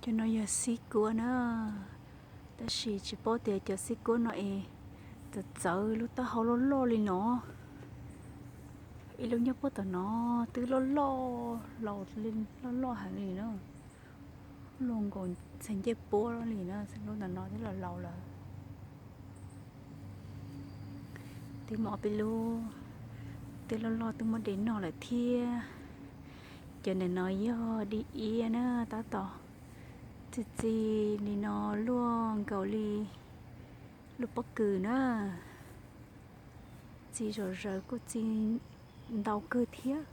Cov no yog xib kuab na, tab sis tsis paub tias cov xib kuab no es txawv txawv lub taub hau loj loj li no. Ib lub nyob puag tom no twb loj loj, laus loj loj heev li na, luaj nkaus txog ncej puab li na, lub ntawm no twb laus laus lawm. Twb muaj ob peb lub twb loj loj twb muab de noj lawm thiab. Cov ntawm no yog dib iab na, tab tom txi txi li no luaj nkaus li lub pob kws na. Txi zom zaws kuj txi ntau kawg thiab.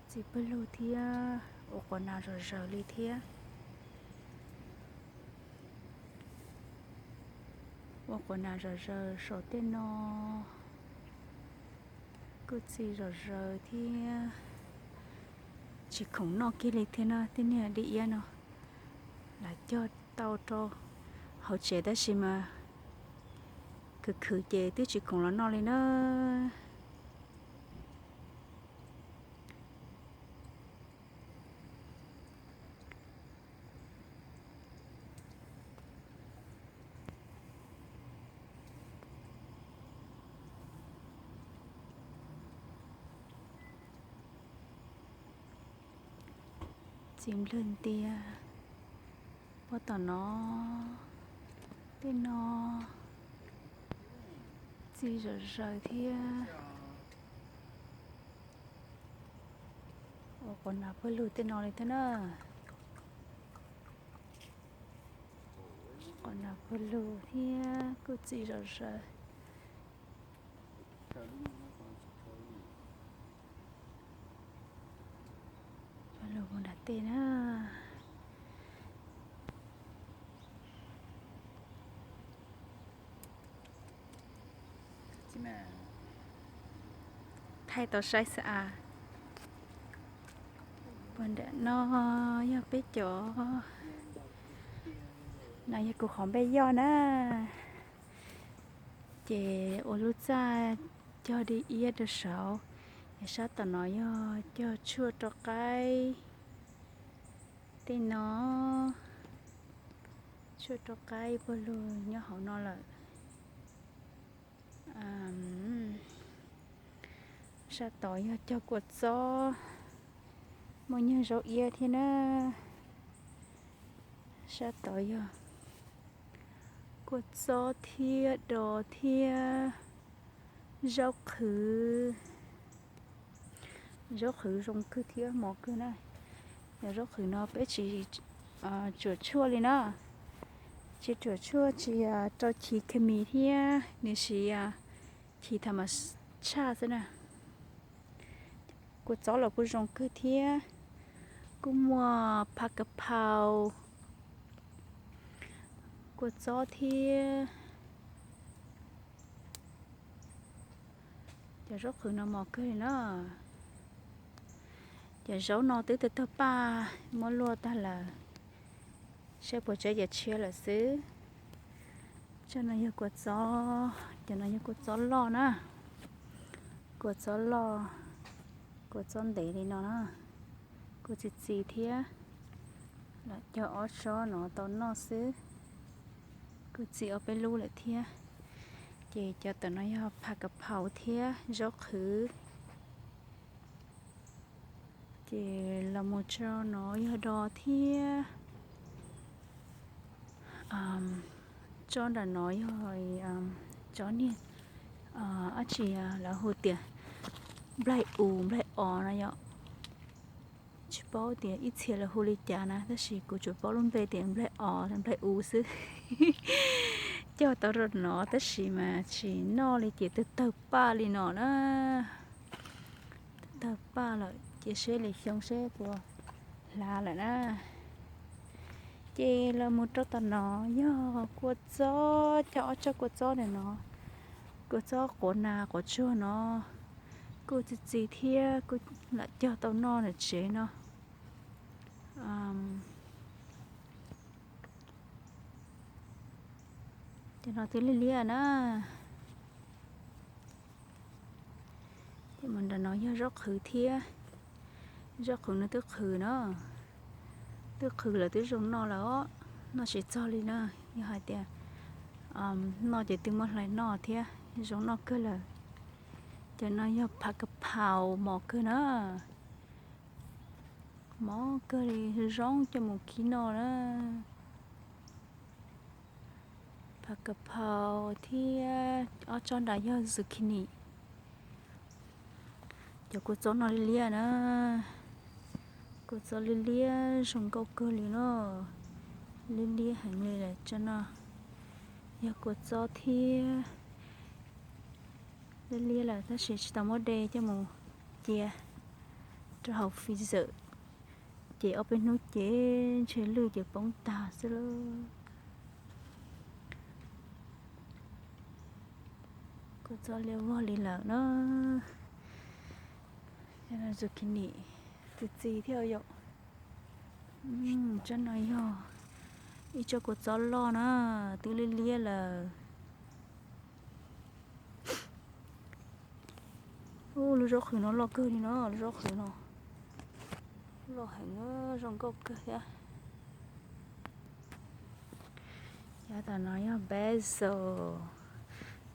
Txi pawg lug thiab, ua quas nas zom zaws li thiab. Ua quas nas zom zaws saum tej no kuj txi zom zaws thiab. Tsis khoom noj kiag li thiab na, tej niag dib iab no lam cog tau rau hauv tsev tab sis mas khwv khwv ces twb tsis khoom los noj li na. Txi nplawg ntias puag tom no, tej no txi zom zaws thiab. Ua quas nas pawg lug tej no li thiab na. Quas nas pawg lug thiab kuj txi zom zaws. Pawg lug mus nram tej na. Thaij tau saib xwb as. Puag nram no yog peb cov, no yog kuv qhov npej yoj na. Ces ua lub txaj cog dib iab rau saud, es sab tom no yog cog tshuaj rau qaib tej no. Tshuaj rau qaib pawg lug nyob hauv no lawm. Sab tod yog cog kua txob, muaj nyuag zaub iab thiab na. Sab tod yog kua txob thiab dos thiab zaub qhwv. Zaub qhwv zoo kawg thiab mos kawg na. Yog zaub qhwv no peb tsis tsuam tshuaj li na, tsis tsuam tshuaj, tsis rau chiv khes mis thiab, nws siv chiv tham mas tshaj xwb na. Kua txob los kuj zoo kawg thiab, kuj muaj phav kav phau, kua txob thiab. Cov zaub qhwv no mos kawg li na. Cov zaub no twb tag tag paj muab luaj tag lawm, saib puas tseb ces tshiab lawm xwb. Tsob no yog kua txob, cov no yog kua txob loj na, kua txob loj, kua txob ntev li no na, kuj txi txiv thiab. Lam cog ob tsob no tau noj xwb, kuj txi ob peb lub lawm thiab. Ces cov tom no yog phav kav phau thiab zaub qhwv. Ces los mus tso no yog dos thiab. Tsob nram no yog tsob niag, dab tsi lawv hu tias nplaig u nplaig os no yom. Tsis paub tias ib txhia lawv hu li cas na, tab sis kuv tsuas paub lub npe tias nplaig os nplaig u xwb. Cog tau rau no tab sis mas tsis noj li ces tawg tawg paj li no na. Tawg tawg paj lawm ces seb lwm xyoo seb puas hlav lawm na. Ces los mus rau tom no yog kua txob, cog ob tsob kua txob ntawm no, kua txob quav nas quav tsuag no, kuj txi txiv thiab, kuj lam cog tau noj ntawm tsev no. Cov no twb liaj liaj na. Ces mus nram no yog zaub qhwv thiab, zaub qhwv no twb qhwv na. Twb qhwv lawm twb zoo noj lawm os. Noj tsis txog li na, yog hais tias noj ces twb muab hlais noj thiab, zoo noj kawg lawm. Cov no yog phav ka phaus mos kawg na, mos kawg li, zoo coj mus kib noj na. Phav ka phaus thiab ob tsob nrad yog zucchini. Cov kua txob no liab liab na, kua txob liab liab zoo nkauj kawg li no, liab liab heev li lawm. Tsob no yog kua txob thiab, liab liab lawm tab sis tsis tau muab de coj mus cia rau hauv freezer, ces ob peb hnub ces ntshe lwj ces poob tag xwb lauj. Kua txob liab vog li lawm na. Zucchini txi txiv thiab yom. Tsob no yog ib tsob kua txob loj na, twb liab liab lawm. Lub zaub qhwv no loj kawg li no, lub zaub qhwv no loj heev, zoo nkauj kawg thiab. Cov tom no yog basil,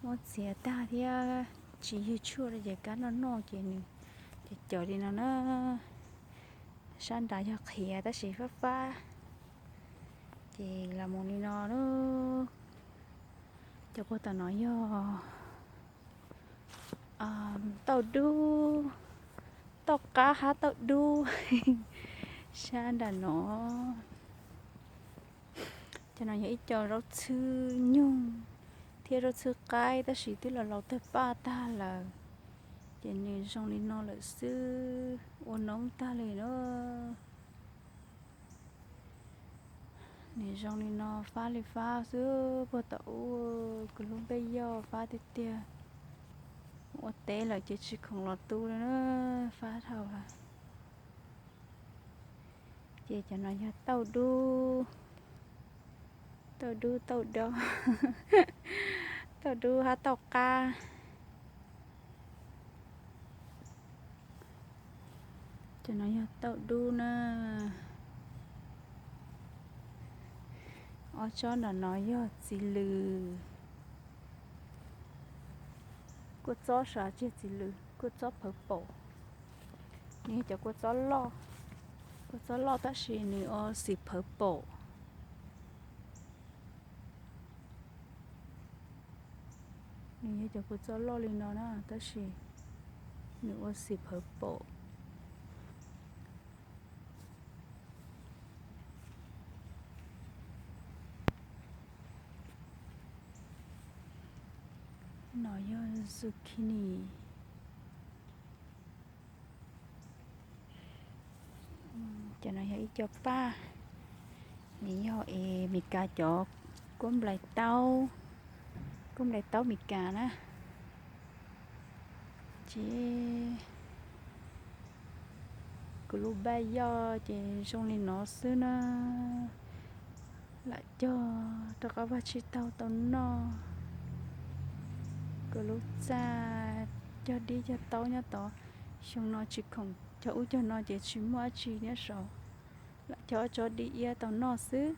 muab txiav tag thiab tsis yug tshuaj li ces kab noj noj ces nws cov cov li no na. Sab nrad yog qhiav tab sis fab fab, ces los mus li no na. Cov puag tom no yog tauj dub, tauj qab hab tauj dub. Sab nram no, cov no yog ib co zaub txhwb nyuj thiab zaub txhwb qaib tab sis twb los laus tawg paj tag lawm, ces nws zoo li no lawm xwb, ua noob tag li na. Nws zoo li no fab li fab xwb, puag tom ub kuv lub npej yoj fab tiag tiag. Ua teb lawm ces tsis khoom los tu li na, fab dhau lawm. Ces cov no yog tauj dub, tauj dub tauj dob, tauj dub hab tauj qab. Cov no yog tauj dub na. Ob tsob nram no yog txiv lws. Kua txob sav tsis yog txiv lws, kua txob phawv paum. Nws yog cov kua txob loj, kua txob loj tab sis nws ua xim phawv paum. Nws yog cov kua txob loj li no na tab sis nws ua xim phawv paum. No yog zucchini. Cov no yog ib co paj, nws yog es Meskas cov kuab nplais taub, kuab nplais taub Meskas na. Ces kuv lub npej yoj ces zoo li no xwb na. Lam cog rau qab vaj tsib taug tau noj. Kuv lub txaj cog dib cog taub nyob tod, xyoo no tsis khoom cog ub cog no ces tsis muaj dab tsi nyob saud, lam cog ob tsob dib iab tau noj xwb.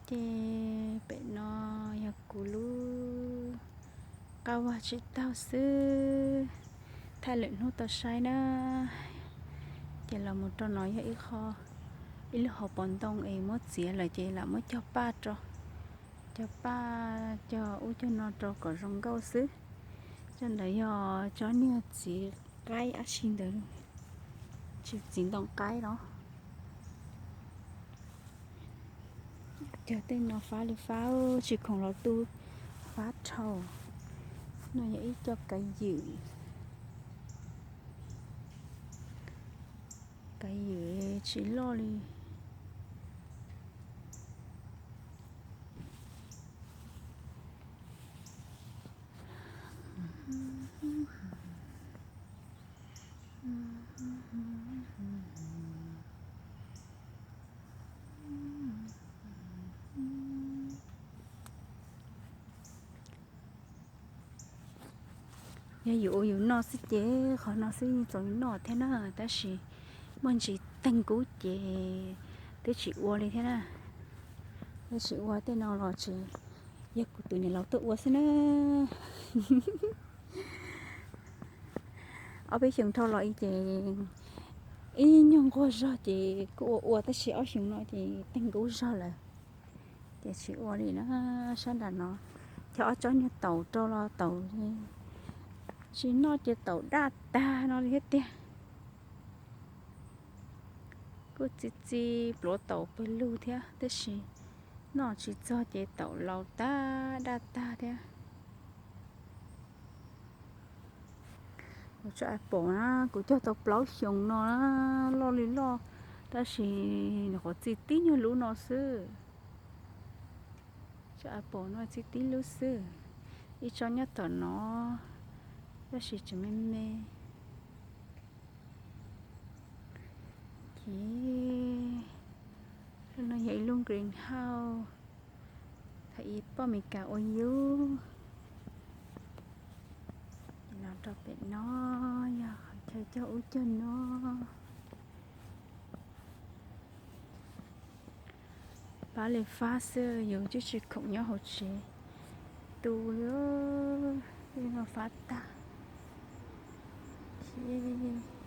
Ces pem no yog kuv lub qab vaj tsib taug xwb, thaij lwm hnub tau saib na. Ces los mus rau no yog ib qho, ib lub hauv paus ntoo es muab txiav lawm ces lam muab cog paj rau, cog paj cog ub cog no rau kom zoo nkauj xwb. Cov ntawd yog tsob niag txiv qaib ab tsi ntawd, tsis txiv ntoo qaib los. Cog tej no fab li fab, tsis khoom los tu, fab dhau. No yog ib co kav ywm, kav ywm tsis loj li. Yog yus ua yus noj xwb ces qhov no xwb yeej txaus noj thiab na, tab sis muaj ntsis teeg kub ces twb tsis ua li thiab na. Twb tsis ua tej no los tsis, yog kuv tus niam laus tuaj ua xwb na. Ob peb xyoos dhau los i ces ib nyuag nquag zog ces kuj ua ua tab sis ob xyoos no ces teeg kub zog lawm ces tsis ua li na. Sab nram no cog ob tsob nyuag taum rau los taum li, tsis noj ces taum daj tag no li thiab tiag. Kuj txi txi pluav taum pawg lug thiab tab sis noj tsis txog ces taum laus tag daj tag thiab. Kuv tsob apple na, kuv cog tau plaub xyoos no na, loj li loj, tab sis nyuam qhuav txi tib nyuag lub no xwb. Tsob apple no txi tib lub xwb, ib tsob nyob tom no, tab sis tseem me me. Ces no yog ib lub greenhouse, thaum ub poj Mes Kas ua yug. Ces no rau pem no yog qhov chaw cog ub cog no. Pab li fab xwb, yus twb tsis khoom nyob hauv tsev tu li, tej no fab tag thiab.